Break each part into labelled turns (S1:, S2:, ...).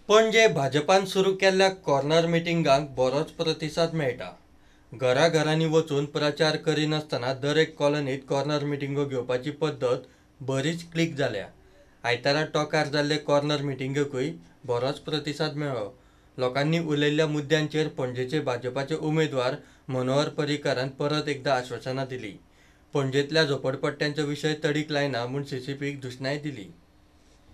S1: पणजे भाजपान सुरू केल्ल्या कॉर्नर मिटिंगांक बरोच प्रतिसाद मेळटा. घराघरांनी वचून प्रचार करिनासतना दर एक कॉलनीत कॉर्नर मिटिंगो घेवपाची पद्दत बरीच क्लिक जाल्या. आयतारा टोंकार जाल्ले कॉर्नर मिटिंगेकूय बरोच प्रतिसाद मेळ्ळो. लोकांनी उलयल्ल्या मुद्द्यांचेर पणजेचे भाजपाचे उमेदवार मनोहर पर्रीकारान परत एकदा आश्वासनां दिली. पणजेंतल्या झोपडपट्ट्यांचो विशय तडीक लायना म्हूण सीसीपीक दुशणाय दिली.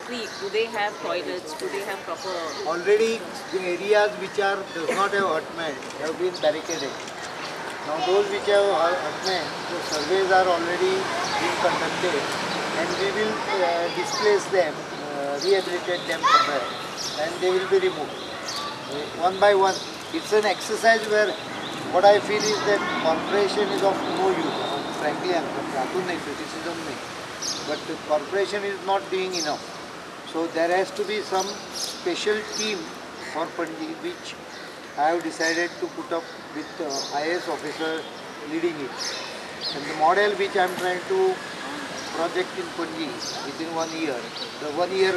S2: Creek, do they have toilets? Do they have proper?
S3: Already the areas which are does not have hutment have been barricaded. Now those which have hutment, the surveys are already being conducted and we will displace them, rehabilitate them somewhere, and they will be removed one by one. It's an exercise where what I feel is that corporation is of no use. Frankly, I'm criticism nahi, but the corporation is not doing enough. So there has to be some special team for Panaji, which I have decided to put up with IAS officer leading it. And the model which I am trying to project in Panaji within 1 year, the 1 year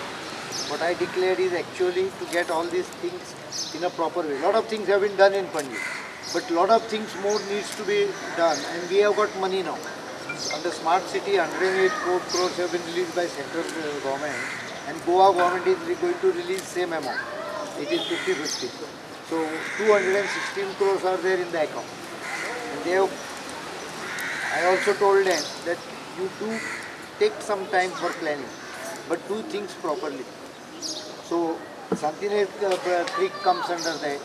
S3: what I declared is actually to get all these things in a proper way. Lot of things have been done in Panaji, but lot of things more needs to be done, and we have got money now. Under Smart City, 108 crores have been released by central government, and Goa government is going to release same amount. It is 50-50. So 216 crores are there in the account. And they have, I also told them that you do take some time for planning, but do things properly. So Santinez Creek comes under that.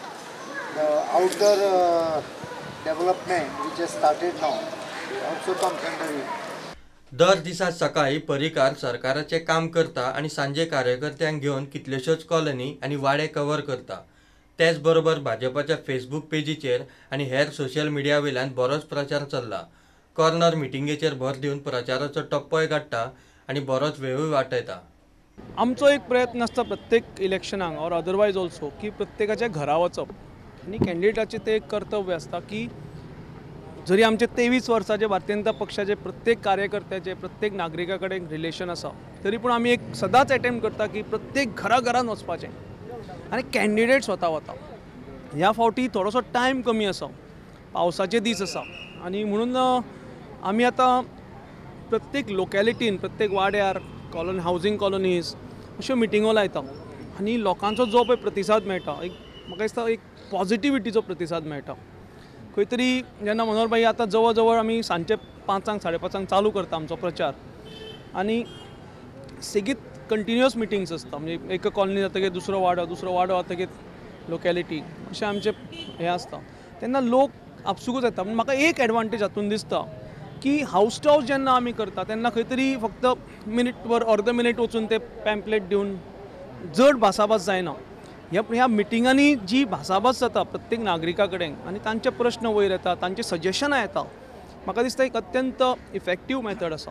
S3: The outer development which has started now also comes under it.
S1: दर दिसा सकाळी पर्रीकार सरकाराचें काम करता आनी सांजे कार्यकर्त्यांक घेवन कितल्योश्योच कॉलनी आनी वाडे कव्हर करता. तेच बरोबर भाजपाच्या फेसबूक पेजीचेर आनी हेर सोशल मिडिया वयल्यान बरोच प्रचार चल्ला. कॉर्नर मिटिंगेचेर भर दिवन प्रचाराचो टप्पोय काडटा आनी बरोच वेळूय वाटयता.
S4: आमचो एक प्रयत्न आसता प्रत्येक इलेक्शनाक ऑर अदरवायज ऑल्सो की प्रत्येकाच्या घरा वचप आनी कॅन्डिडेटाचें तें एक कर्तव्य आसता की जरी आमचे 23 वर्साचे भारतीय जनता पक्षाचे प्रत्येक कार्यकर्त्याचे प्रत्येक नागरिका कडेन रिलेशन आसा, तरी पूण आमी एक सदांच एटेम्प्ट करता की प्रत्येक घरा घरान वचपाचें आनी कॅन्डिडेट स्वता वता. ह्या फावटी थोडोसो टायम कमी आसा, पावसाचे दीस आसा आनी म्हणून आमी आतां प्रत्येक लोकेलिटीन प्रत्येक वाड्यार कॉलनी हावजींग कॉलनीज अश्यो मिटिंगो लायता आनी लोकांचो जो पळय प्रतिसाद मेळटा, एक म्हाका दिसता एक पॉजिटिविटीचो प्रतिसाद मेळटा. खंय तरी जेन्ना मनोहर भाई आतां जवळ जवळ आमी सांजचे 5 साडे 5 चालू करता आमचो प्रचार आनी सेगीत कंटिन्युअस मिटिंग्स आसता, म्हणजे एक कॉलनी जातकीर दुसरो वाडो, दुसरो वाडो जातकीर लोकेलिटी, अशें आमचें हें आसता. तेन्ना लोक आपसुकूच येता. पूण म्हाका एक एडवांटेज हातून दिसता की हावस टू हावस जेन्ना आमी करता तेन्ना खंय तरी फक्त मिनीटभर अर्द मिनीट वचून ते पॅम्पलेट दिवन जड भासाभास जायना. ह्या मिटिंगांनी जी भासाभास जाता प्रत्येक नागरिका कडेन आनी तांचे प्रश्न वयर येता, तांचे सजेशनां येता, म्हाका दिसता एक अत्यंत इफेक्टीव मेथड आसा.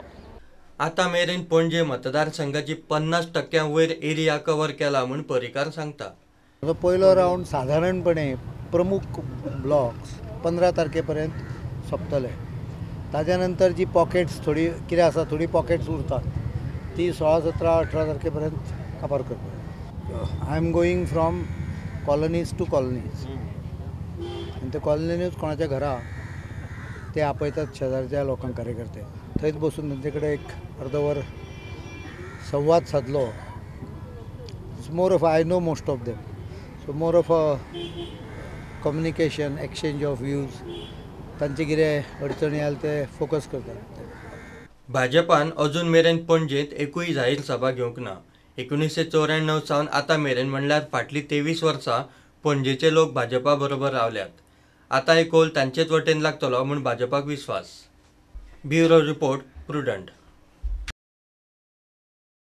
S1: आतां मेरेन पणजे मतदारसंघाची 50% वयर एरिया कव्हर केला म्हूण पर्रीकार सांगता.
S3: पयलो रावंड साधारणपणे प्रमुख ब्लॉक्स 15 तारखे पर्यंत सोंपतले. ताज्या नंतर जी पॉकेट्स थोडी कितें आसा, थोडी पॉकेट्स उरतात ती 16, 17, 18 तारखे पर्यंत काबार करपाक. I am going from colonies to colonies आनी ते कॉलनीज कोणाच्या घरा ते आपयतात शेजारच्या लोकांक, कार्यकर्ते थंयच बसून तांचे कडेन एक अर्दवर संवाद सादलो. It's more of I know most of them, so more of a communication, exchange of views, तांचे कितें अडचणी आसल्यार ते फोकस करतात.
S1: भाजपान अजून मेरेन पणजेंत एकूय जाहीर सभा घेवंक ना. 1994 सावन आतां मेरेन म्हणल्यार फाटलीं 23 वर्सां पणजेचे लोक भाजपा बरोबर रावल्यात. आतां एक कौल तांचेच वटेन लागतलो म्हूण भाजपाक विस्वास. Bureau report, Prudent.